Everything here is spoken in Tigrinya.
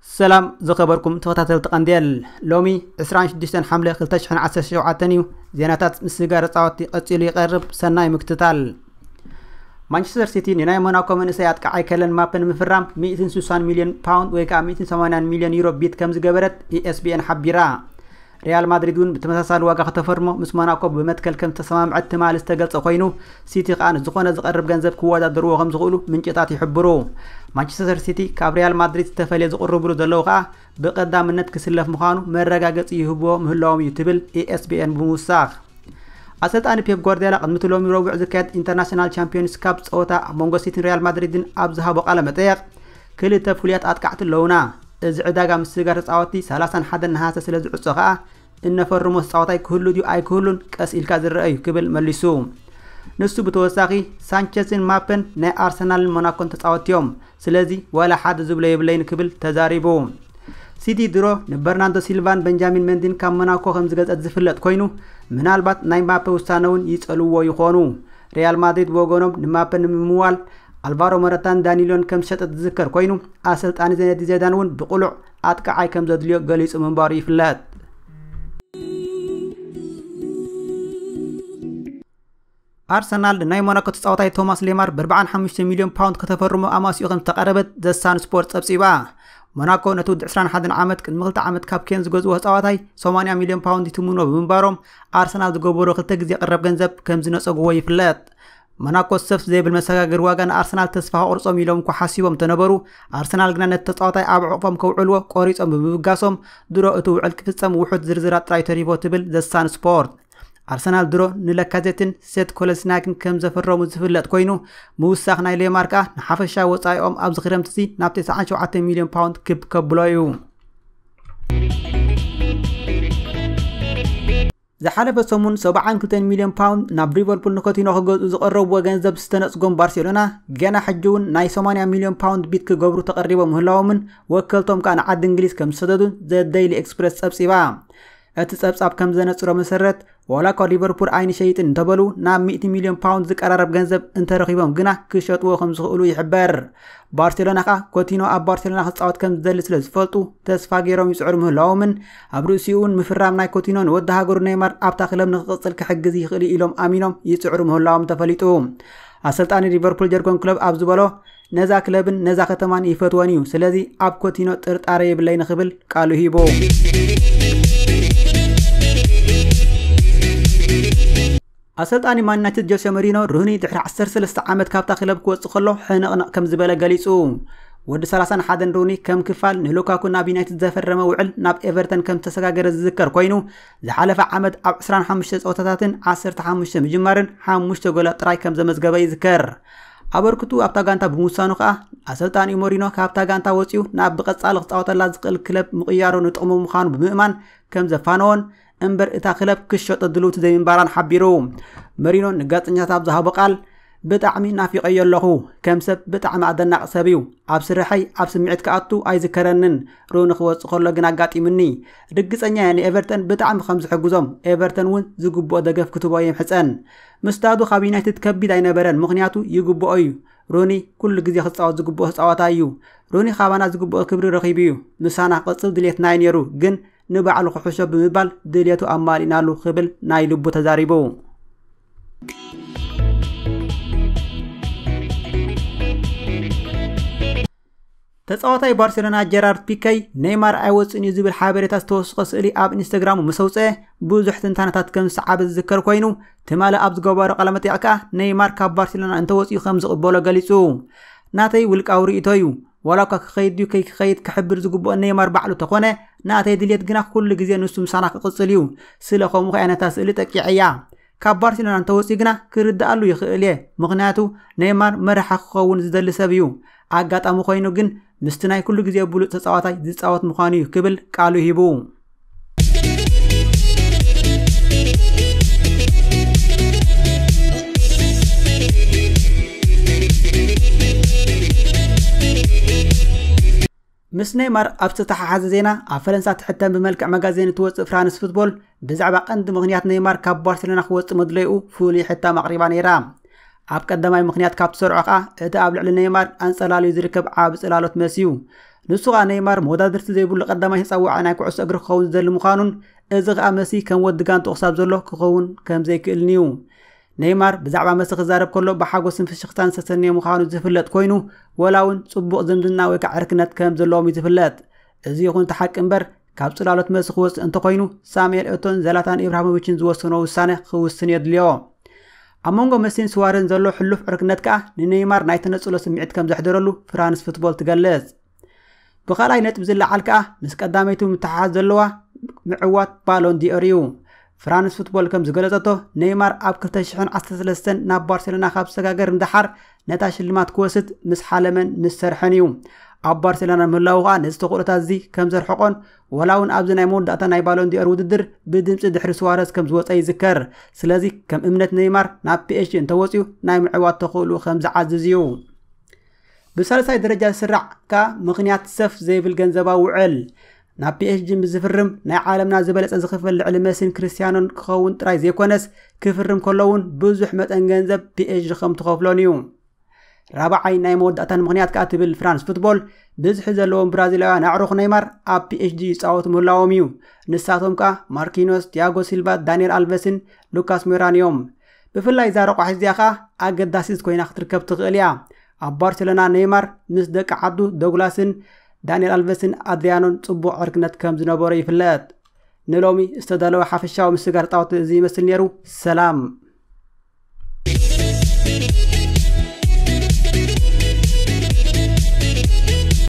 ሰላም ዝኸበርኩም ተኸታተልቲ ቀንዴል፣ ሎሚ ዕስራን ሽዱሽተን ሓምለ ክልተ ሽሕን ዓሰርተ ሸውዓተን እዩ። ዜናታት ምስ ስጋር ጻወቲ ቀጺሉ ይቐርብ። ሰናይ ምክትታል። ማንቸስተር ሲቲ ንናይ ሞናኮ መንእሰይ ኣጥቃዓይ ከለን ማፕ ንምፍራም ሚእትን ስሳን ሚልዮን ፓውንድ ወይ ከዓ ሚእትን ሰማንያን ሚልዮን ዩሮ ቢድ ከም ዝገበረት ኢኤስቢኤን ሓቢራ። ሪያል ማድሪድ እውን ብተመሳሳሊ ዋጋ ከተፈርሞ ምስ ሞናኮ ብመትከል ከም ዝተሰማምዐት ትማሊ ዝተገልጸ ኮይኑ፣ ሲቲ ከኣ ንዝኾነ ዝቐርብ ገንዘብ ክወዳደርዎ ከም ዝኽእሉ ምንጭታት ይሕብሩ። ማንቸስተር ሲቲ ካብ ሪያል ማድሪድ ዝተፈልየ ዝቕርብሉ ዘለዉ ከኣ ብቐዳምነት ክስለፍ ምዃኑ መረጋገጺ ይህብዎ ምህላዎም እዩ ትብል ኢኤስቢኤን ብምውሳኽ። ኣሰልጣኒ ፔፕ ጓርዲያላ ቅድሚ እቲ ሎሚ ረቡዕ ዝካየድ ኢንተርናሽናል ቻምፒዮንስ ካፕ ጸወታ ኣብ መንጎ ሲቲን ሪያል ማድሪድን ኣብ ዝሃቦ ቃለ መጠየቕ፣ ክልተ ፍሉያት ኣጥቃዕቲ ኣለውና። እዚ ዕዳጋ ምስግጋር ተጻወትቲ ሰላሳን ሓደን ነሃሰ ስለ ዝዕጾ ከኣ እነፈርሞ ተጻዋታይ ክህሉ ድዩ ኣይክህሉን ቀስ ኢልካ ዝረአ እዩ ክብል መሊሱ። ንሱ ብተወሳኺ ሳንቸዝን ማፕን ናይ ኣርሰናልን ሞናኮን ተጻወትቲ እዮም፣ ስለዚ ዋላ ሓደ ዝብሎ የብለይን ክብል ተዛሪቡ። ሲቲ ድሮ ንበርናንዶ ሲልቫን በንጃሚን መንዲን ካብ ሞናኮ ከም ዝገጸት ዝፍለጥ ኮይኑ፣ ምናልባት ናይ ማፐ ውሳነ እውን ይጸልዎ ይኾኑ። ሪያል ማድሪድ ብወገኖም ንማፐ ንምምዋል ኣልቫሮ ሞረታን ዳኒሎን ከም ዝሸጠት ዝዝከር ኮይኑ፣ ኣሰልጣኒ ዚነዲን ዚዳን እውን ብቕሉዕ ኣጥቃዓይ ከም ዘድልዮ ገሊጹ ምንባሩ ይፍለጥ። ኣርሰናል ንናይ ሞናኮ ተጻዋታይ ቶማስ ሌማር ብ ኣርባዓን ሓሙሽተ ሚልዮን ፓውንድ ከተፈርሞ ኣማሲኡ ከም ዝተቐረበት ዘሳን ስፖርት ጸብጺባ። ሞናኮ ነቲ ወዲ ዕስራን ሓደን ዓመት ቅድሚ ክልተ ዓመት ካብ ኬን ዝገዝዎ ተጻዋታይ ሰማንያ ሚልዮን ፓውንድ ይትምንዎ ብምንባሮም፣ ኣርሰናል ዝገበሮ ክልተ ግዜ ቀረብ ገንዘብ ከም ዝነጸግዎ ይፍለጥ። ሞናኮ ሰፍ ዘይብል መሰጋገሪ ዋጋ ንኣርሰናል ተስፋ ከቑርጾም ኢሎም እኳ ሓሲቦም እንተነበሩ፣ ኣርሰናል ግና ነቲ ተጻዋታይ ኣብ ዕቑፎም ከውዕልዎ ቆሪጾም ብምብጋሶም፣ ድሮ እቲ ውዕል ክፍጸም ውሑድ ዝርዝራት ጥራይ ተሪፎ ትብል ዘሳን ስፖርት። ኣርሰናል ድሮ ንለካዜትን ሴት ኮለስናግን ከም ዘፈረሙ ዝፍለጥ ኮይኑ፣ ምውሳኽ ናይ ሌማር ከኣ ንሓፈሻ ወጻኢኦም ኣብዚ ክረምቲ እዚ ናብ ተስዓን ሸውዓተን ሚልዮን ፓውንድ ክብ ከብሎ እዩ። ዝሓለፈ ሰሙን ሰብዓን ክልተን ሚልዮን ፓውንድ ናብ ሊቨርፑል ንኮቲኖ ክገዝኡ ዝቐረብዎ ገንዘብ ዝተነጽጎም ባርሴሎና፣ ገና ሕጂ እውን ናይ ሰማንያ ሚልዮን ፓውንድ ቢድ ክገብሩ ተቐሪቦም ምህላዎምን ወከልቶም ከኣ ንዓዲ እንግሊዝ ከም ዝሰደዱን ዘ ደይሊ ኤክስፕረስ ጸብጺባ። እቲ ጸብጻብ ከም ዘነጽሮ መሰረት፣ ዋላ እኳ ሊቨርፑል ኣይንሸይጥን እንተበሉ፣ ናብ ሚእቲ ሚልዮን ፓውንድ ዝቀራረብ ገንዘብ እንተረኺቦም ግና ክሸጥዎ ከም ዝኽእሉ ይሕበር። ባርሴሎና ከኣ ኮቲኖ ኣብ ባርሴሎና ክጻወት ከም ዝደሊ ስለ ዝፈልጡ፣ ተስፋ ገይሮም ይጽዕሩ ምህላዎምን፣ ኣብ ርእሲኡ እውን ምፍራም ናይ ኮቲኖ ንወዲ ሃገሩ ኔይማር ኣብታ ክለብ ንክቕጽል ክሕግዝ ይኽእል እዩ ኢሎም ኣሚኖም ይጽዕሩ ምህላዎም ተፈሊጡ። ኣሰልጣኒ ሊቨርፑል ጀርገን ክሎፕ ኣብ ዝበሎ፣ ነዛ ክለብን ነዛ ከተማን ይፈትወን እዩ፣ ስለዚ ኣብ ኮቲኖ ጥርጣረ የብለይን ክብል ቃሉ ሂቡ። ኣሰልጣኒ ማን ዩናይትድ ጆሴ መሪኖ፣ ሩኒ ድሕሪ ዓሰርተ ሰለስተ ዓመት ካብታ ክለብ ክወጽእ ከሎ ሕንቕንቕ ከም ዝበለ ገሊጹ። ወዲ ሰላሳን ሓደን ሩኒ ከም ክፋል ንሉካኩ ናብ ዩናይትድ ዘፈረመ ውዕል ናብ ኤቨርተን ከም ዝተሰጋገረ ዝዝከር ኮይኑ፣ ዝሓለፈ ዓመት ኣብ ዕስራን ሓሙሽተ ጸወታታትን ዓሰርተ ሓሙሽተ ምጅማርን ሓሙሽተ ጎላት ጥራይ ከም ዘመዝገበ ይዝከር። ኣበርክቱ ኣብታ ጋንታ ብምውሳኑ ከኣ፣ ኣሰልጣኒኡ ሞሪኖ ካብታ ጋንታ ወጺኡ ናብ ብቐጻሊ ክጻወተላ ዝኽእል ክለብ ምቕያሩ ንጥቕሙ ምዃኑ ብምእማን ከም ዘፋነዎን እምበር እታ ክለብ ክሸጦ ድልውቲ ዘይምንባራን ሓቢሩ። መሪኖ ንጋዜጠኛታት ኣብ ዝሃቦ ቃል፣ "ብጣዕሚ ናፊቐዮ ኣለኹ። ከም ሰብ ብጣዕሚ ኣደናቂ ሰብ እዩ። ኣብ ስርሐይ ኣብ ስምዒት ክኣቱ ኣይዝከረንን። ሩኒ ክወጽእ ከሎ ግን ኣጋጢሙኒ። ርግጸኛ እየ ንኤቨርተን ብጣዕሚ ከም ዝሕግዞም፣ ኤቨርተን እውን ዝግብኦ ደገፍ ክትቦ የምሕጸን። ምስዳዱ ካብ ዩናይትድ ከቢድ ኣይነበረን፣ ምኽንያቱ ይግብኦ እዩ። ሩኒ ኩሉ ግዜ ክጻወት ዝግብኦ ተጻዋታይ እዩ። ሩኒ ካባና ዝግብኦ ክብሪ ረኺቡ እዩ። ምሳና ክቕጽል ድሌትና እዩ ነይሩ፣ ግን ንባዕሉ ክሕሾ ብምባል ድልየቱ ኣማሊእናሉ" ክብል ናይ ልቡ ተዛሪቡ። ተጻዋታይ ባርሴሎና ጀራርድ ፒከይ፣ "ኔይማር ኣይወጽእን እዩ" ዝብል ሓበሬታ ዝተወስኸ ስእሊ ኣብ ኢንስታግራሙ ምስ ኣውጽአ፣ ብዙሕ ትንታነታት ከም ዝሰዓበ ዝዝከር ኮይኑ፣ ትማሊ ኣብ ዝገበሮ ቃለ መጠይቕ ከኣ፣ ኔይማር ካብ ባርሴሎና እንተወጺኡ ከም ዝቕበሎ ገሊጹ። "ናተይ ውልቃዊ ርእይቶ እዩ። ዋላ እኳ ክኸይድ ድዩ ከይክኸይድ ክሕብር ዝግብኦ ኔይማር ባዕሉ ተኾነ፣ ናተይ ድልየት ግና ኩሉ ግዜ ንሱ ምሳና ክቕጽል እዩ። ስለ ከምኡ ከኣ ነታ ስእሊ ጠቂዐያ። ካብ ባርሴሎና እንተወጺኡ ግና ክርድኣሉ ይኽእል እየ፣ ምኽንያቱ ኔይማር መራሒ ክኸውን ዝደሊ ሰብ እዩ። ኣጋጣሚ ኮይኑ ግን ምስቲ ናይ ኩሉ ግዜ ብሉጽ ተጻዋታይ ዝጻወት ምዃኑ እዩ" ክብል ቃሉ ሂቡ። ምስ ኔይማር ኣብ ዝተተሓሓዘ ዜና፣ ኣብ ፈረንሳ ትሕተም ብመልክዕ መጋዜን እትወጽእ ፍራንስ ፉትቦል፣ ብዛዕባ ቀንዲ ምኽንያት ኔይማር ካብ ባርሴሎና ክወጽእ መድለይኡ ፍሉይ ሕታም ኣቕሪባ ነይራ። ኣብ ቀዳማይ ምኽንያት ካብ ትሰርዖ ከኣ፣ እቲ ኣብ ልዕሊ ኔይማር ኣንጸላልዩ ዝርከብ ዓቢ ጽላሎት መስዩ። ንሱ ከኣ ኔይማር መወዳድርቲ ዘይብሉ ቀዳማይ ተጻዋዓይ ናይ ኩዕሶ እግሪ ክኸውን ዝደሊ ምዃኑን፣ እዚ ከኣ መሲ ከም ወዲ ጋንትኡ ክሳብ ዘሎ ክኸውን ከም ዘይክእልን እዩ። ኔይማር ብዛዕባ መሲ ክዛረብ ከሎ ብሓጎስን ፍሽኽታን ዝተሰነየ ምዃኑ ዝፍለጥ ኮይኑ፣ ወላ እውን ጽቡቕ ዝምድና ወይ ከዓ ዕርክነት ከም ዘለዎም እዩ ዝፍለጥ። እዚ ይኹን እቲ ሓቂ እምበር፣ ካብ ጽላሎት መሲ ክወጽእ እንተኾይኑ፣ ሳሙኤል ኤቶን ዘላታን ኢብራሂሞቪችን ዝወሰኖ ውሳነ ክውስን የድልዮ። ኣብ መንጎ መሲን ስዋረዝን ዘሎ ሕሉፍ ዕርክነት ከኣ ንኔይማር ናይ ተነጽሎ ስምዒት ከም ዘሕደረሉ ፍራንስ ፉትቦል ትገልጽ። ብኻልኣይ ነጥቢ ዝለዓል ከኣ ምስ ቀዳመይቱ ምትሓሓዝ ዘለዋ ምዕዋት ባሎን ዲኦር እዩ። ፍራንስ ፉትቦል ከም ዝገለጸቶ፣ ኔይማር ኣብ ክልተ ሽሕን ዓሰርተ ሰለስተን ናብ ባርሴሎና ካብ ዝሰጋገር ንደሓር ነታ ሽልማት ክወስድ ምስ ሓለመን ምስ ሰርሐን እዩ። ኣብ ባርሴሎና ምህላዉ ከኣ ነዚ ተኽእሎታት እዚ ከም ዘርሕቆን፣ ወላ እውን ኣብዚ ናይ መወዳእታ ናይ ባሎን ዲኦር ውድድር ብድምጺ ድሕሪ ስዋረዝ ከም ዝወጸ ይዝከር። ስለዚ ከም እምነት ኔይማር ናብ ፒ ኤስ ጂ እንተወጺኡ ናይ ምዕዋት ተኽእልኡ ከም ዝዓዝዝ እዩ። ብሳልሳይ ደረጃ ዝስራዕ ከኣ ምኽንያት ሰፍ ዘይብል ገንዘባዊ ውዕል። ናብ ፒ ኤስ ጂ ምስ ዝፍርም ናይ ዓለምና ዝበለጸ ዝኽፈል ልዕሊ መሲን ክርስትያኖን ክኸውን ጥራይ ዘይኮነስ፣ ክፍርም ከሎ እውን ብዙሕ መጠን ገንዘብ ፒ ኤስ ጂ ከም ትኸፍሎን እዩ። ራብዓይ ናይ መወዳእታን ምኽንያት ከኣ ትብል ፍራንስ ፉትቦል፣ ብዝሒ ዘለዎም ብራዚላውያን ኣዕሩኽ ኔይማር ኣብ ፒ ኤስ ጂ ይጻወቱ ምህላዎም እዩ። ንሳቶም ከኣ ማርኪኖስ፣ ቲያጎ ሲልቫ፣ ዳንኤል ኣልቨስን ሉካስ ሞይራን እዮም። ብፍላይ እዛ ረቋሒት እዚኣ ከኣ ኣገዳሲት ኮይና ክትርከብ ትኽእል እያ። ኣብ ባርሴሎና ኔይማር ምስ ደቂ ዓዱ ዶግላስን ዳንኤል ኣልቨስን ኣድሪያኖን ጽቡቕ ዕርክነት ከም ዝነበሮ ይፍለጥ። ንሎሚ ዝተዳለወ ሓፈሻዊ ምስግጋር ጻወት እዚ ይመስል ነይሩ። ሰላም።